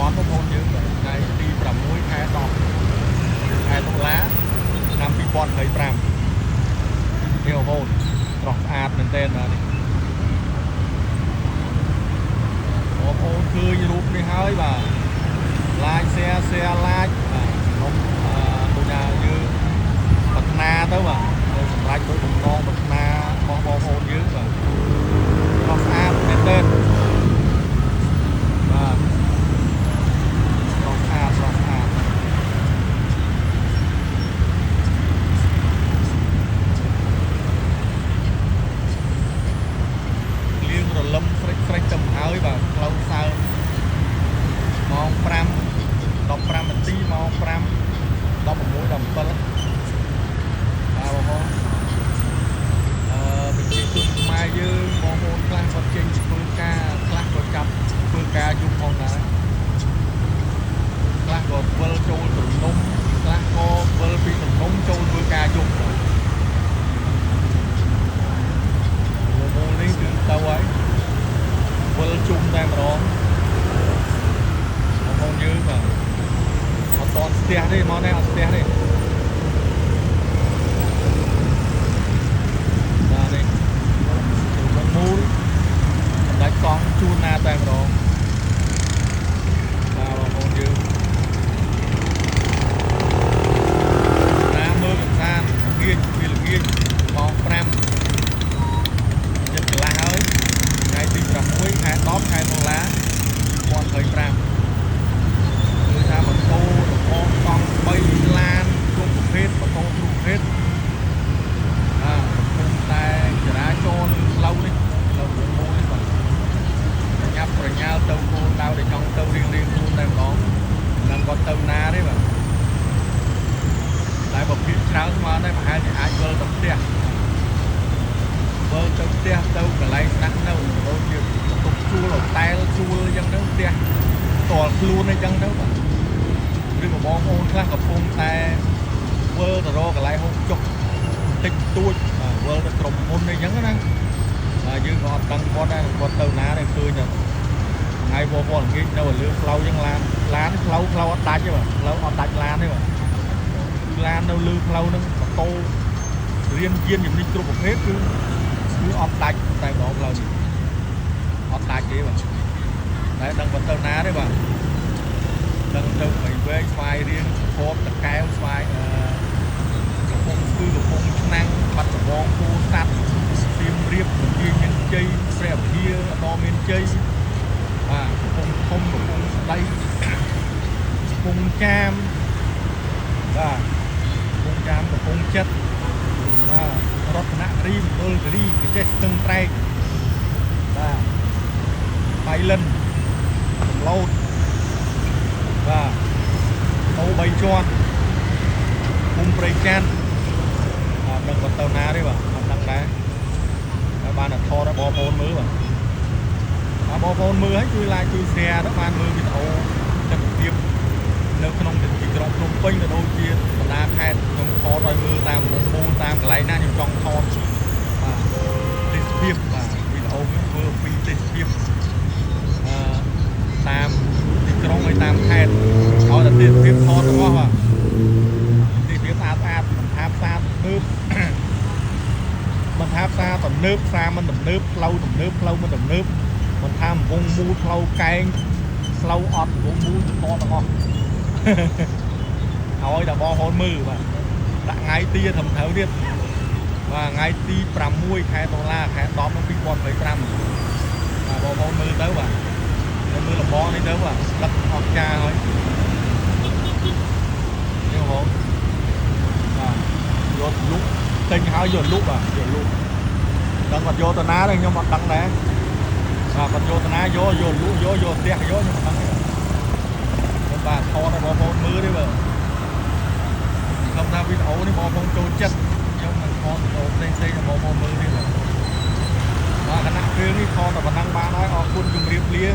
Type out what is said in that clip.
ន់បងប្អូនយើងបាទថ្ងៃទី6ខែ10ខែតុលាឆ្នាំ2025នេះបងប្អូនស្រស់ស្អាតមែនទែនបាទនេះបងប្អូនឃើញរូបនេះហើយបាទ like share share like បាទខ្ញុំអឺដូចថាយើងប្រាថ្នាទៅបាទទៅសម្រេចដោយបំណងប្រាថ្នារបស់បងប្អូនយើងបាទស្រស់ស្អាតមែនទែនបាទស្រស់ស្អាតស្រស់ស្អាតលៀងរលឹមស្រេចស្រេចទៅហើយបាទផ្លូវសើមម៉ោង5 15នាទីម៉ោង5 16 17បាទបងប្អូនអឺប្រជាជនខ្មែរយើងបងប្អូនខ្លះគាត់ចេញធ្វើការខ្លះក៏ចាប់ធ្វើការយប់ផងដែរខ្លះក៏វិលចូលទ្រនំខ្លះក៏វិលពីទ្រនំចូលធ្វើការយប់បាទមូលនេះគឺទៅហើយវិលជុំតែម្ដងបងប្អូនយើងបាទអត់តន់ស្ទះទេមកនេះអត់ស្ទះទេបាទនេះរង្វង់មូលសម្ដេចកង់ជួនណាតែម្ដងបាទបងប្អូនយើងណាមើលកំសាន្តល្ងាចវាល្ងាចម៉ោង5ចិត្តកន្លះហើយថ្ងៃទី6ខែ10ខែតុលា2025គឺថាម៉ូតូរបស់កង់3ឡានគ្រប់ប្រភេទម៉ូតូគ្រប់ប្រភេទ អាកំពុងតែចរាចរណ៍នៅផ្លូវនេះផ្លូវរងមូលនេះបាទប្រញាប់ប្រញាល់ទៅគោលដៅដែលចង់ទៅរៀងរៀងខ្លួនតែម្ដងមិនដឹងគាត់ទៅណាទេបាទតែបើភាគច្រើនស្មានដែរប្រហែលជាអាចវិលទៅផ្ទះវិលទៅផ្ទះទៅកន្លែងស្នាក់នៅដូចជាបន្ទប់ជួលហូតែលជួលអញ្ចឹងទៅផ្ទះផ្ទាល់ខ្លួនអញ្ចឹងទៅបាទឬក៏បងប្អូនខ្លះកំពុងតែវិលទៅរកកន្លែងហូបចុក តិចតួចបាទវិលទៅក្រុមហ៊ុនអីចឹងណាបាទយើងក៏អត់ដឹងគាត់ដែរគាត់ទៅណាដែរឃើញតែថ្ងៃពណ៌ពណ៌ល្ងាចនៅលើផ្លូវចឹងឡានឡានផ្លូវផ្លូវអត់ដាច់ទេបាទផ្លូវអត់ដាច់ឡានទេបាទគឺឡាននៅលើផ្លូវហ្នឹងម៉ូតូរៀនយានជំនិះគ្រប់ប្រភេទគឺគឺអត់ដាច់តែម្ដងផ្លូវនេះអត់ដាច់ទេបាទតែដឹងគាត់ទៅណាទេបាទដឹងទៅព្រៃវែងស្វាយរៀងភពតកែវស្វាយអឺ កំពង់ស្ពឺកំពង់ឆ្នាំងបាត់ដំបងពោធិ៍សាត់សៀមរាបពទាមានជ័យព្រះវិហារអដមានជ័យបាទកំពង់ធំកំពង់ស្ដីកំពង់ចាមបាទកំពង់ចាមកំពង់ចិត្តបាទរតនគិរីមណ្ឌលគិរីកចេះស្ទឹងត្រែងបាទបៃលិនកំឡោតបាទតោ3ជាន់ភូមិព្រៃច័ន្ទ អត់ដឹងគាត់ទៅណាទេបាទអត់ដឹងដែរហើយបានតែថតឲ្យបងប្អូនមើលបាទបាទបងប្អូនមើលហើយជួយ like ជួយ share ទៅបានមើលវីដេអូទស្សនវិជ្ជានៅក្នុងទីក្រុងភ្នំពេញក៏ដូចជាបណ្ដាខេត្តខ្ញុំថតឲ្យមើលតាមវងមូលតាមកន្លែងណាខ្ញុំចង់ថតបាទទេសភាពបាទវីដេអូខ្ញុំធ្វើអំពីទេសភាពអឺតាមទីក្រុងហើយតាមខេត្តឲ្យតែទេសភាពថតទាំងអស់បាទទេសភាពស្អាតស្អាតមិនថាផ្សារទំនើប មិនថាផ្សារទំនើបផ្សារមិនទំនើបផ្លូវទំនើបផ្លូវមិនទំនើបមិនថាវងមូលផ្លូវកែងផ្លូវអត់វងមូលថតទាំងអស់ ឲ្យតែបងប្អូនមើលបាទដាក់ថ្ងៃទីត្រឹមត្រូវទៀតបាទថ្ងៃទី6ខែតុលាខែ10ឆ្នាំ2025បាទបងប្អូនមើលទៅបាទមើលលបងនេះទៅបាទដឹកអស្ចារ្យហើយនេះបងប្អូនបាទយកលុកទិញហើយយកលុកបាទយកលុកដឹងគាត់យកទៅណាទេខ្ញុំអត់ដឹងដែរបាទគាត់យកទៅណាយកយកលក់យកយកផ្ទះយកខ្ញុំអត់ដឹងទេខ្ញុំបាទថតឲ្យបងប្អូនមើលទេបាទខ្ញុំថាវីដេអូនេះបងប្អូនចូលចិត្តខ្ញុំនឹងថតវីដេអូផ្សេងៗឲ្យបងប្អូនមើលទៀតបាទបាទគណៈពេលនេះថតតែប៉ុណ្ណឹងបានហើយអរគុណជម្រាបលា